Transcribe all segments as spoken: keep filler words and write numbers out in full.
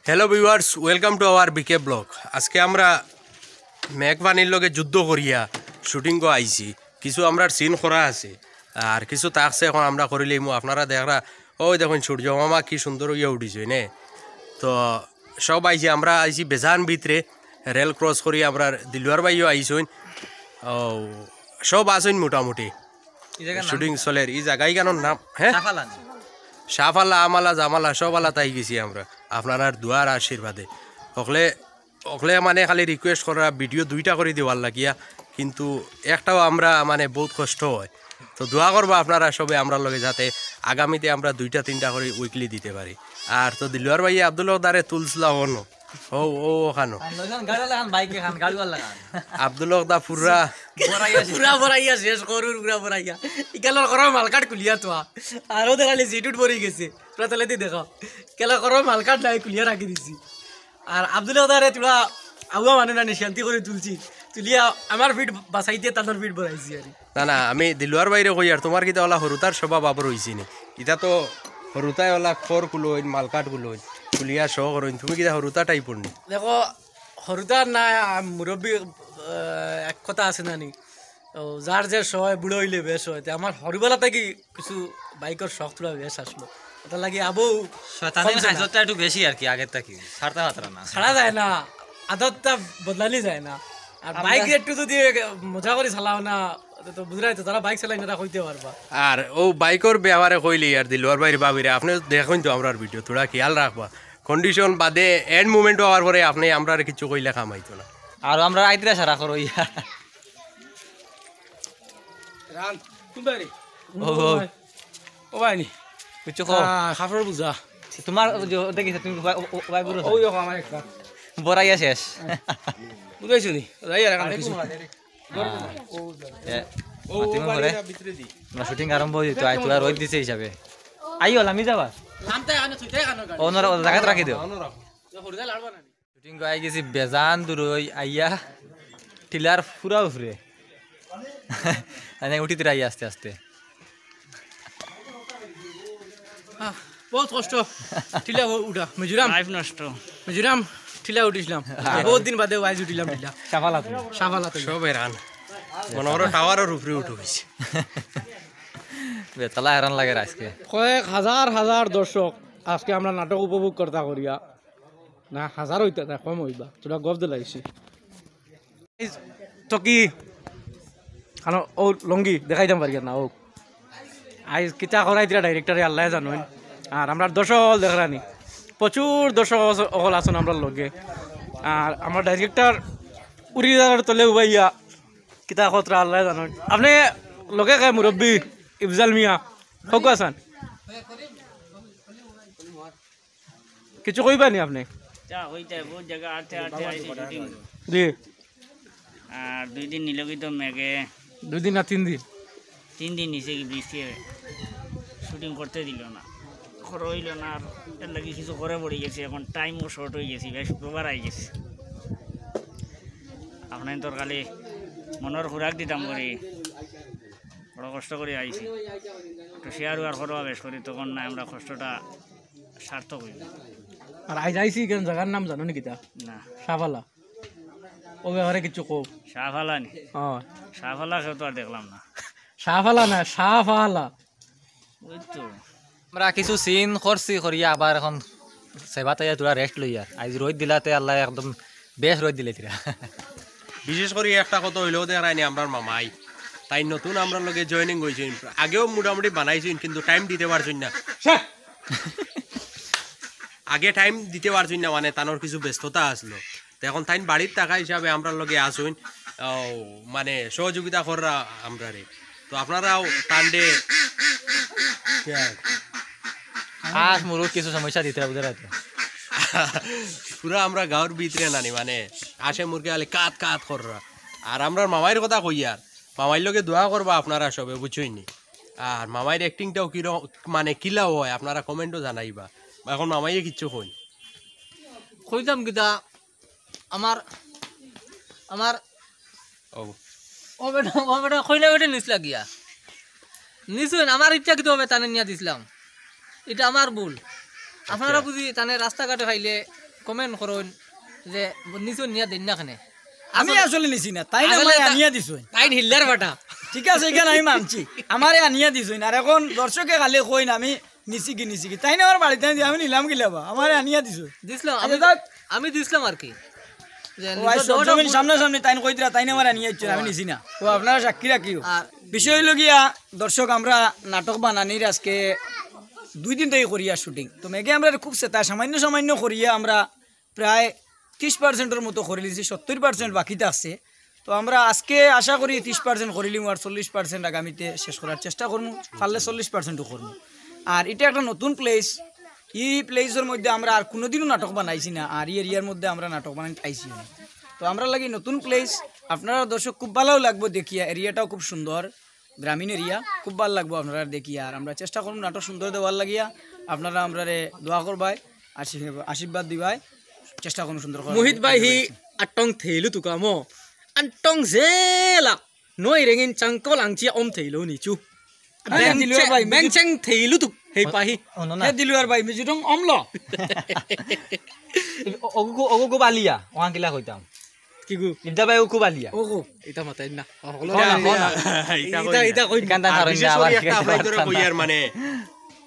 Hello viewers, welcome to our B K vlog. আজকে আমরা মেঘ পানির লগে যুদ্ধ করিয়া শুটিংও আইছি। কিছু আমরার সিন করা আছে, আর কিছু থাকছে, এখন আমরা করিলাইমু। আপনারা দেখরা, ওই দেখইন সূর্য মামা কি সুন্দর অইয়া উঠিছইন, নে? তো সব আইছি, আমরা আইছি বেজান ভিতরে, রেল ক্রস করি আমরা দিলুয়ার ভাইও আইছইন। ও, সব আছইন মোটামুটি। শুটিং চলের। ই জাগা ইখানর নাম, হ্যাঁ? শাহফালা আমালা জামালা সব আলাত আই গেছি আমরা। আপনারার দোয়ার আশীর্বাদে। হকলে, হকলে মানে খালি রিকোয়েস্ট করা ভিডিও দুইটা করি দেওয়ার লাগিয়া, কিন্তু একটাও আমরা মানে বউত কষ্ট অয়। তো দোয়া করবা আপনারা সবে আমরার লগে, যাতে আগামীতে আমরা দুইটা তিনটা করি উইকলি দিতে পারি। আর তো দিলুয়ার ভাইয়ে আব্দুল হকদারে তুলছলা অনো। ও, ও, ওখানো। আব্দুল হকদা পুরা পুরা বড়াইয়া শেষ করুর, পুরা বড়াইয়া। ইখানর করো মালকাট খুলিয়া থোয়া। আর ওদের খালি জিটুট ভরি গেছে। পুরা তালে দি দেখো। কেলা করো মালকাট নাই খুলিয়া রাখি দিছি। আর আব্দুল হকদারে থুড়া আউয়া মানে না নি শান্তি করি তুলছি। তুলিয়া আমার ফিট বাঁচাইতে তানর ফিট বড়াইছি আর। না, না, আমি দিলুয়ার ভাইরে কইয়ার, তুমার কিতা অলা হুরুতার স্বভাব আবার অইছে নি। ইতা তো হুরুতায় অলা খর কুলইন, মালকাট কুলইন, কুলিয়া শো করইন। তুমি কিতা হুরুতা টাইপর নি? দেখো, হুরুতার না, মুরব্বি, আহ, এক কথা আছে না নি? তো যার যে শো অয়, বুড়া অইলে বেশ অয়। তে আমার হুরুবেলা থাকি কিছু বাইকর শখ থুড়া বেশ আছলো। ইটার লাগি আবু শয়তানির কমছে না। খাইছটা একটু বেশি আর কি, আগের থাকি। ছাড়তা পারতা না। ছাড়া যায় না, আদতটা বদলানি যায় না। আর আমরা বাইক একটু যদি মজা করি চালাও না, তো বুঝরায় তো, যারা বাইক চালাইন তারা কইতে পারবা। আর ও বাইকর ব্যাপারে কইলে আর দিলুয়ার ভাইর ভাবিরে, আপনে দেখইন তো আমরার ভিডিও, থুড়া খেয়াল রাখবা। কন্ডিশন বাদে এন্ড মুভমেন্ট অওয়ার পরে আপনে আমরারে কিছু কইলে কাম অইতো না। আর আমরা আইতরা সারা করো ইয়া। রান, কোন বাড়ি? ও, ও। ও ভাই নি। কিছু কও। আহ, খাফড়র বুঝা। তুমার ও যে, দেখি, তুমি ও ভাই, ও, ও ভাই বুড়ো। ওই দেখো আমার একটা। বড়াইয়া শেষ। বুঝাইছো নি? যাই আর এখন কিছু। হ্যাঁ। এ, ও, মাতিমু বাড়ি পরে। না, ভিতরে দি। না, শুটিং আরম্ভ অইতো, আই থুড়া রইদ দিছে হিসাবে। আইও, লামি যাবা। লামতে এখানে থুইতে এখানে গাড়ি। অনর জাগাত রাখি দেও। অনর রাখো। তো হুরুতা লাড়বা না নি? শুটিং করি আই গেছি বেজান দূর অই আইয়া টিলার পুরা উপরে। মানে উঠিতে আইয়া আস্তে আস্তে। আহ, বউত কষ্ট। টিলা উ-, উঠা। মিজোরাম। লাইফ নষ্ট। মিজোরাম টিলা উঠিছলাম। বউত দিন বাদে আইজ উঠিলাম টিলা। শাহফালাত। শাহফালাত। সব হেরান। মনে করো টাওয়ারর উপরে উঠি গেছি। বেতালা হেরান লাগের আজকে। কয়েক হাজার হাজার দর্শক আজকে আমরার নাটক উপভোগ করতা করিয়া। না, হাজার অইতা না, কম অইবা। থুড়া গফ দিলাইছি। তো কি? কারণ ও লুঙ্গি দেখাইতাম পারি না, ও। আইজ কিতা করাইতরা ডাইরেক্টরে আল্লায় জানইন। আর আমরার দর্শক অকল দেখরা নি। প্রচুর দর্শক অকল আছইন আমরার লগে। আর আমরার ডাইরেক্টর উড়ি যাওয়ার তলে উবাইয়া কিতা কতরা আল্লায় জানইন। আপনে লগে কে মুরব্বি ইফজাল মিয়া, হকু আছইন। কিছু কইবা নি আপনে? যা হইতে বউত জাগা আটতে আটতে আইছি শুটিং। জি। আর দুই দিন নিল কি তো মেঘে। দুই দিন না তিন দিন? তিন দিন নিছে কি বৃষ্টি, শুটিং করতে দিল না, করা অইল না। আর এর লাগি কিছু করে পড়ি গেছি, এখন টাইমও শর্ট অই গেছি, ভাই শুক্রবার আই গেছি। আপনাইনতর খালি মনর খুরাক দিতাম করি, বড় কষ্ট করি আইছি। একটু শেয়ার ওয়ার করবা বেশ করি, তখন না আমরা কষ্টটা সার্থক অইব। আর আইজ আইছি কেন, জাগার নাম জানো নি কিতা? না। শাহফালা। ও ব্যাপারে কিছু কও। শাহফালা নি? হ্যাঁ। শাহফালা কেউ তো আর দেখলাম না। শাহফালা না, শাহফালা। ওই তো। আমরা কিছু সিন করছি, করিয়া আবার এখন সেবাত আইয়া থুড়া রেস্ট লইয়ার। আইজ রইদ দিলাতে আল্লায় একদম বেশ রইদ দিলাইতরা। বিশেষ করি একটা কথা অইলো, দেখরায় নি আমরার মামাই, তাইন নতুন আমরার লগে জয়েনিং অইছইন। আগেও মোটামুটি বানাইছইন, কিন্তু টাইম দিতে পারছইন না। আগে টাইম দিতে পারছইন না, মানে তানর কিছু ব্যস্ততা আছলো। তো এখন তাইন বাড়িত থাকা হিসাবে আমরার লগে আছইন, ও, মানে সহযোগিতা কররা আমরারে। তো আপনারাও তানরে আশ মুরুখ কিছু সমস্যা দিতে হবে, বুঝরায় তো। পুরা আমরা গাঁওর ভিতরে নানি, মানে আশে মুরগে আলে কাত কাত কররা। আর আমরার মামাইর কথা কইয়ার, মামাইর লগে দোয়া করবা আপনারা সবে, বুঝছইন নি? আর মামাইর অ্যাক্টিংটাও কিরকম, মানে কিলা অয়, আপনারা কমেন্টও জানাইবা। এখন মামাইয়ে কিচ্ছু কইন। কইতাম কিতা, আমার, আমার ও। ও বেটা, ও বেটা, কইলা বেটা নিছলা গিয়া। নিছইন, আমার ইচ্ছাকৃতভাবে তানে নিয়া দিছলাম। ইটা আমার ভুল। আপনারা বুঝি তানে রাস্তাঘাটে পাইলে কমেন্ট করইন যে নিছইন, নিয়া দেইন না কেনে? আমি আসলে নিছি না, তাইন আমারে আনিয়া দিছইন। তাইন হিল্লার বাটা। ঠিক আছে, ইখান আমি মানছি, আমারে আনিয়া দিছইন। আর এখন দর্শকে খালি কইন আমি নিছি কি, নিছি কি, তাইন আমার বাড়িত আনি দি, আমি নিলাম কিলা বা, আমারে আনিয়া দিছইন। দিছলাম আচ্ছা, আমি, যাক। আমি দিছলাম আর কি। যে ও ভাই, নিজর সব দোকানটা জমিন বু- সামনাসামনি তাইন কইতরা, তাইন আমারে আনিয়া দিছইন, আমি নিছি না। ও আপনারা সাক্ষী রাখিও। আর বিষয় অইলো গিয়া, দর্শক, আমরা নাটক বানানির আজকে দুই দিন থাকি করিয়ার শুটিং। তো মেঘে আমরারে খুব সেতা, সামান্য সামান্য করিয়া আমরা প্রায় ত্রিশ পার্সেন্টর মতো করিলিছি, সত্তইর পার্সেন্ট বাকি থাকছে। তো আমরা আজকে আশা করি ত্রিশ পার্সেন্ট করিলিমু, আর চল্লিশ পার্সেন্ট আগামীতে শেষ করার চেষ্টা করমু, পারলে চল্লিশ পার্সেন্টও করমু। আর ইটা একটা নতুন প্লেস, ই প্লেসর মধ্যে আমরা আর কুনুদিনও নাটক বানাইছি না, আর ই এরিয়ার মধ্যে আমরা নাটক বানাইতে আইছি না। তো আমরার লাগি নতুন প্লেস, আপনারা দর্শক খুব ভালাও লাগবো দেখিয়া, এরিয়াটাও খুব সুন্দর, গ্রামীণ এরিয়া, খুব ভালা লাগবো আপনারারে দেখিয়া। আর আমরা চেষ্টা করমু নাটক সুন্দর দেওয়ার লাগিয়া, আপনারা আমরারে দোয়া করবায়, আশীর্বাদ, আশীর্বাদ দিবায়, চেষ্টা করমু সুন্দর করার মোহিত লাগি। ভাই হি আটং থেইলু তুকামো আটং জেলা নই রেঙিন চাংকল আংচি অম থেইলু নিচু। আরে, দিলুয়ার ভাই, বেংচেং থেইলু তুক হেই পাহি। অনো না। এ দিলুয়ার ভাই, মিজুটং অমল। অগু অগু বালিয়া, ওহান কিলা কইতাম। কিগু? ইবদা ভাই অগু বালিয়া। ওগো। ইতা মাতাইন না। কও না, কও না। ইতা, ইতা কই না। ইখান তার আর কারণ বিশেষ আবার করি একটা আপনাইন্তরে কইয়ার মানে,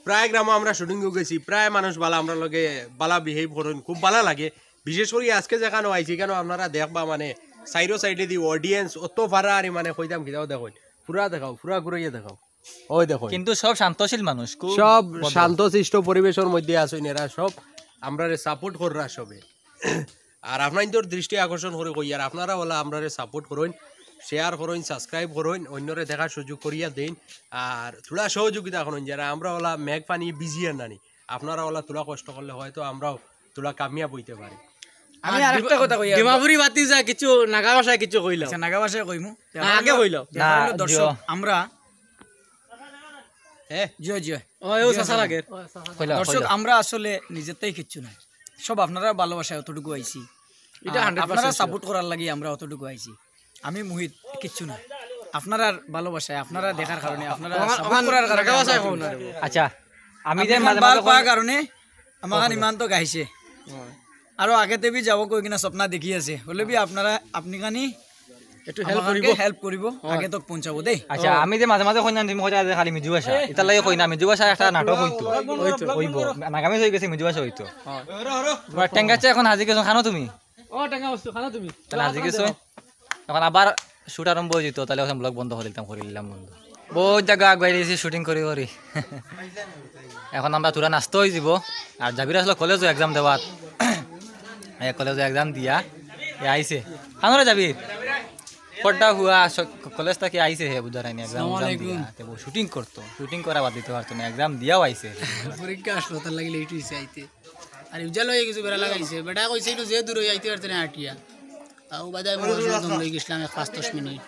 প্রায় গ্রামো আমরা শুটিং গেছি, প্রায় মানুষ বালা আমরার লগে বালা বিহেভ করইন, খুব বালা লাগে। বিশেষ করি আজকে যেখানো আইছি, কেন আপনারা দেখবা মানে, সাইডো সাইডেদি অডিয়েন্স অত ফারা আরে মানে কইতাম কিতাও দেখইন, পুরা দেখাও, পুরা ঘুরাইয়া দেখাও, ওই দেখইন। কিন্তু সব শান্তশীল মানুষ, খুব সব ভদ্র। শান্তশিষ্ট পরিবেশর মধ্যে আছইন এরা সব, আমরারে সাপোর্ট কররা সবে। আর আপনাইন্তর দৃষ্টি আকর্ষণ করি কইয়ার, আপনারা ওলা আমরারে সাপোর্ট করইন, শেয়ার করইন, সাবস্ক্রাইব করইন, অইন্যরে দেখার সুযোগ করিয়া দেইন। আর থুড়া সহযোগিতা করইন, যারা আমরা ওলা মেঘ পানি ভিজিয়ার নানি, আপনারা ওলা থুড়া কষ্ট করলে হয়তো আমরাও থুড়া কামিয়াব অইতে পারি। আমি আরেকটা কথা কই, ডিমাপুরি বাতি যা কিছু নাগা ভাষায় কিছু কইলাও। আচ্ছা, নাগা ভাষায় কইমু। না, আগে কইলাও। ব্যাপার অইলো না, দর্শক, জিও। আমরা হ্যাঁ। জিও, জিও। ওই ও চাচা লাগে। কইলা, দর্শক, কইলা। আমরা আসলে নিজেরটাই কিচ্ছু নাই, সব আপনারার ভালোবাসায় অতটুকু আইছি। এটা আর hundred percent আপনারা sure। সাপোর্ট করার লাগি আমরা অতটুকু আইছি। আমি মুহিত, কিচ্ছু না, আপনারার ভালোবাসায়, আপনারা দেখার কারণে, আপনারা আমার- সাপোর্ট আমার করার কারণে নাগা ভাষায় আমরা কও না রে। আচ্ছা, আমি যে আপনি মাঝে বাল মাঝে পাওয়ার কই- কারণে আমার ইমান তো গাইছে। আরো আগে তে বি যাবো কই কিনা স্বপ্ন দেখি আছে, হলে বি আপনারা, আপনি খানি একটু আমার হেল্প খানকে করিব। হেল্প করিব, আগে তো পৌঁছাবো দেই। আচ্ছা, আমি যে মাঝে মাঝে কই না, তুমি কইতা যে খালি মিজু ভাষা, ইতার লাগি কই না, মিজু ভাষা একটা নাটক অইতো। অইতো। অইবো। নাগামিজ অই গেছে, মিজু ভাষা অইতো। তোমার টেঙ্গাচা এখন হাজি গেছো, খানো তুমি? ও, টেঙ্গা বস্তু খানো তুমি। তাহলে হাজি গেছো? এখন আবার শুট আরম্ভ অই যিতো, তাহলে এখন ব্লগ বন্ধ করি দিতাম, করি দিলাম বন্ধ। বহুত জাগা আগুয়াই দিছি শুটিং করি করি। এখন আমরা থুড়া নাস্তা অই যিবো। আর জাবির আসলো কলেজো এক্সাম দেওয়াত। এ কলেজো এক্সাম দিয়া এ আইছে। খানো রে জাবির? পড়া হুয়া স-, কলেজ থাকি আইছে হে বুঝারাইনি এক্সাম, এক্সাম দিয়া। তে বউ শুটিং করতো, শুটিং করা বাদ দিতে পারতো না, এক্সাম দিয়াও আইছে। পরীক্ষা আসলো, তার লাগি লেট অইছে আইতে। আর উজাল অই গেছে, বেড়া লাগাইছে। বেটা কইছে, "ইনো যে দূর অই আইতে পারতে না আটিয়া।" তাও বাদে আমি ওষুধ দম লই গেছিলাম এক পাঁচ দশ মিনিট।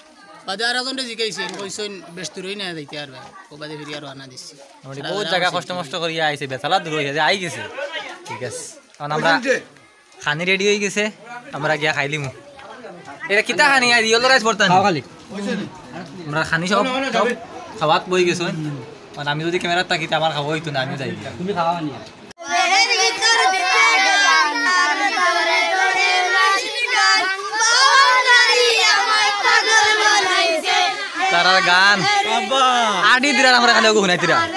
বাদে আর একজনরে জিকাইছি, কইছইন, "বেশ দূর অই না যাইতে পারবে।" ও বাদে ফিরি আরো আনা দিছি। মোটামুটি বহুত জাগা কষ্ট মষ্ট করিয়া আইছে, বেতালা দূর অইয়া যে আই গেছে। ঠিক আছে, এখন আমরা খানি রেডি অই গেছে, আমরা গিয়া খাইলিমু। এটা কিতা খানি আর ইয়েলো রাইস ভর্তা নি? খালি। আমরা খানি সব, সব খাওয়াত বই গেছে। আর আমি যদি ক্যামেরা থাকি, তে আমার খাওয়া অইতো না, আমিও যাই। তুমি খাওয়া নি? তারার গান। আডি দিরা আমরা খালি ওগু হুনাইতিরা।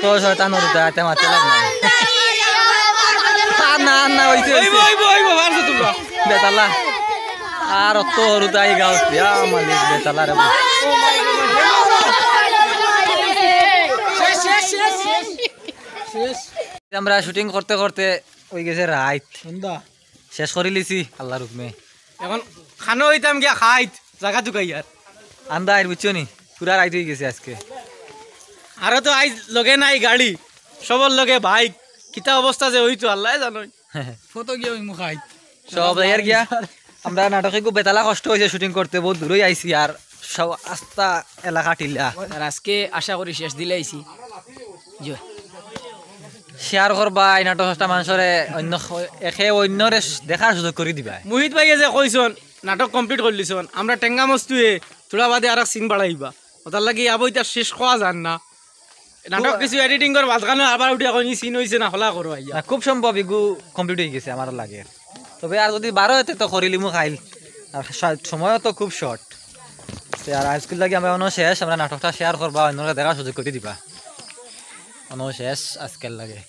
তো শয়তান ওর উতা, তে মাতে লাভ নাই। আর না, আর না, অইছে, অইছে। বেতালা। আর অত হরুতাই গাও, ইয়া মালিক, বেতালা রে বা। আমরা শুটিং করতে করতে অই গেছে রাইত। শেষ করিলিছি আল্লাহর হুকুমে। এখন খানো অইতাম গিয়া খাইত, জাগা তুকাইয়ার। আন্দাইর বুঝছো নি? পুরা রাইত অই গেছে আজকে। আরো তো আইজ লগে নাই গাড়ি, সবর লগে বাইক। কিতা অবস্থা যে অইতো আল্লায় জানইন। ফটো গিয়া অইমু খাইত। সব যাইয়ার গিয়া। আমরা নাটকে খুব বেতালা কষ্ট অইছে শুটিং করতে, বহুত দূরই আইছি আর সব আস্তা এলাকা টিলা। আর আজকে আশা করি শেষ দিলে আইছি। জি। শেয়ার করবায়, নাটক সস্তা মানুষরে অন্য খ-, একে অন্যরে দেখার সুযোগ করি দিবায়। মোহিত ভাইয়ে যে কইছইন, নাটক কমপ্লিট করিলিছইন, আমরা টেঙ্গা মস্তুয়ে থুড়া বাদে আরেক সিন বাড়াইবা। ওটার লাগি আবো ইতা শেষ কওয়া যার না। নাটক কিছু এডিটিং কর, মাঝখানো আবার উঠি এখন ই সিন অইছে না, হলা করো আইয়া। না, খুব সম্ভব ইগু কমপ্লিট অই গেছে আমার লাগে। তবে আর যদি বারো এতে তো করিলিমু খাইল, আর সময়ও তো খুব শর্ট। আর আজকের লাগি আমরা অনো শেষ। আমরা নাটকটা শেয়ার করবা, অন্যরা দেখার সুযোগ করি দিবা। অনো শেষ আজকের লাগি।